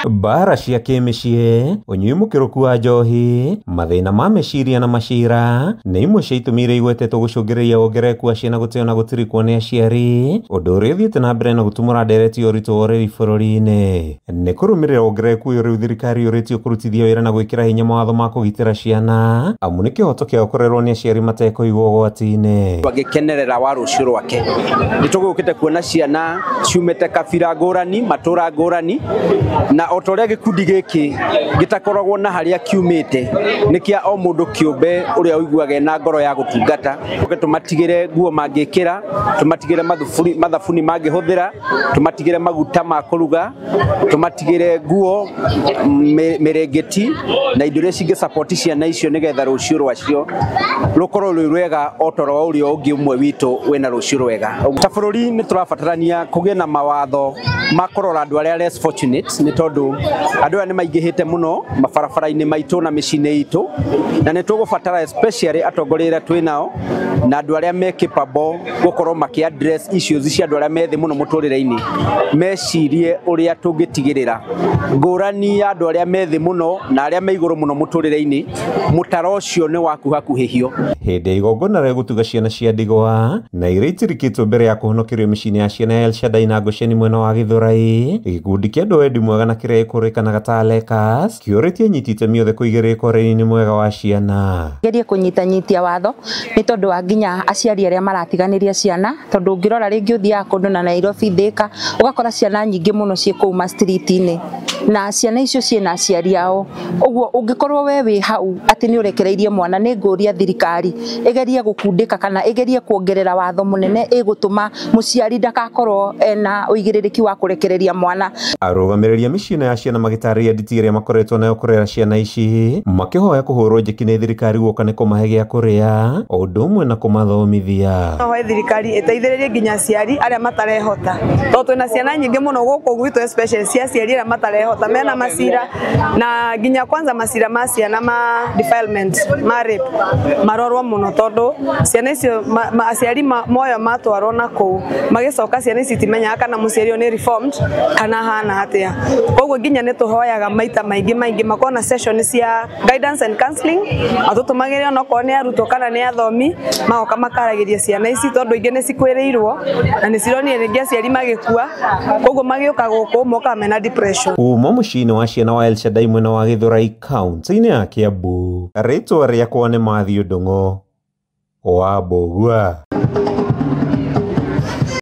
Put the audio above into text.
Mbara cia kĩmĩciĩ, ũnyui mũkĩrũku wa njohi, mathĩna ma meciria na macira nĩ imwe cia itũmi iria igwetetwo gũcũngĩrĩria wongerereku wa ciana gũteo na gũtirikwo nĩ aciari, ũndũ ũrĩa ũthiĩte na mbere na gũtumũra ndereti ya ũritũ wa ũreri bũrũri-inĩ. Nĩ kũrũmĩrĩra wongerereku ũyũ rĩu thirikari yũrĩtio kũrutithia wĩra na gwĩkĩra hinya mawatho ma kũgitĩra ciana, amu nĩ kĩhoto kĩao kũrerwo nĩ aciari matekũigwo ũgwati-inĩ. Agĩkenerera wa rũciũ rwake nĩ tũgũkĩte kuona ciana ciumĩte kabira ngũrani, matũra ngũrani, na o ta ũrĩa gĩkundi gĩkĩ gĩtakoragwo na harĩa kiumĩte nĩ kĩa o mũndũ kĩũmbe ũrĩa ũiguaga ena ngoro ya gũtungata. Tũmatigĩre nguo mangĩkĩra, tũmatigĩre mathabuni mangĩhũthĩra, tũmatigĩre maguta ma kũruga, tũmatigĩre nguo, mĩrĩngĩti na indo iria cingĩ support ciana icio nĩgetha rũciũ rwacio rũkorwo rwĩ rwega o ta rwa ũrĩa ũngĩ ũmwe witũ wĩna rũciũ rwega. Ta bũrũri nĩ tũrabatarania kũgĩe na mawatho ma kũrora andũ arĩa less fortunate, nĩ tondũ andũ aya nĩ maingĩhĩte mũno mabarabara-inĩ maitũ na mĩciĩ-inĩ itũ, na nĩ tũgũbatara especially atongoria arĩa twĩ nao na andũ arĩa me capable gũkorwo makĩ address issues cia andũ arĩa me thĩ mũno mũtũrĩre-inĩ, mecirie ũrĩa tũngĩtigĩrĩra ngũrani ya andũ arĩa me thĩ mũno na arĩa me igũrũ mũno mũtũrĩre-inĩ, mũtaro ũcio nĩ wakuhakuhĩhio. Hĩndĩ ya igongona rĩa gũtuga ciana cia ndigwa na iria itirikĩtwo mbere ya kũhonokerio mĩciĩ-inĩ ya ciana ya El Shaddai na Gosheni mwena wa Gĩthũrai, gĩkundi kĩa andũ wendi mwega na kĩrĩa gĩkũrĩkanaga ta Lekas kĩũrĩtie anyiti itemi othe kũigĩrĩrĩka ũreri-inĩ mwega wa ciana. Gerie kũnyitanyitia watho nĩ tondũ wa nginya aciari arĩa maratiganĩria ciana, tondũ ũngĩrora rĩngĩ ũthiaga kũndũ na Nairobi, Thika, ũgakora ciana nyingĩ mũno ciĩ kũu ma street-inĩ, na ciana icio ciĩna aciari ao. Ũguo ũngĩkorwo we wĩ hau atĩ nĩ ũrekereirie mwana, nĩ ngũria thirikari ĩgerie gũkundĩka kana ĩgerie kuongerera watho mũnene ĩgũtũma mũciari ndagakorwo ena ũigĩrĩrĩki wa kũrekereria mwana. Arũgamĩrĩri a mĩciĩ ya ciana magĩtarĩria nditi ĩrĩa makoretwo nayo kũrera ciana ici, makĩhoya kũhũrwo njeki nĩ thirikari guoka nĩ kũmahe gĩa kũrĩa o ũndũ ũmwe na kũmathomithia. Hoe thirikari ĩteithĩrĩrie nginya aciari arĩa matarehota, tondũ twĩna ciana nyingĩ mũno gũkũ gwitũ, especially cia aciari arĩa matarehota, mena macira na nginya kwanza macira ma ciana ma defilement, ma rape marorwo mũno, tondũ ciana icio aciari moyo matwarwo na kũu magĩcoka ciana ici itimenyaga kana mũciari ũyũ nĩ reformed kana hana atĩa. Koguo nginya nĩ tũhoyaga maita maingĩ maingĩ makorwo na session cia guidance and counseling, matũtũmagĩre onokorwo nĩ arutwo kana nĩ athomi, magoka makaragĩria ciana ici, tondũ ingĩ nĩ cikwĩrĩirwo na nĩ cironire rĩngĩ aciari magĩkua, koguo magĩũka gũkũ mokaga mena depression. Kuma mũciĩ-inĩ wa ciana wa El Shaddai mwena wa Gĩthũrai kaunti-inĩ ya Kiambu, rĩtwa rĩakwa nĩ Matthew Ndung'u wa Mbũgua.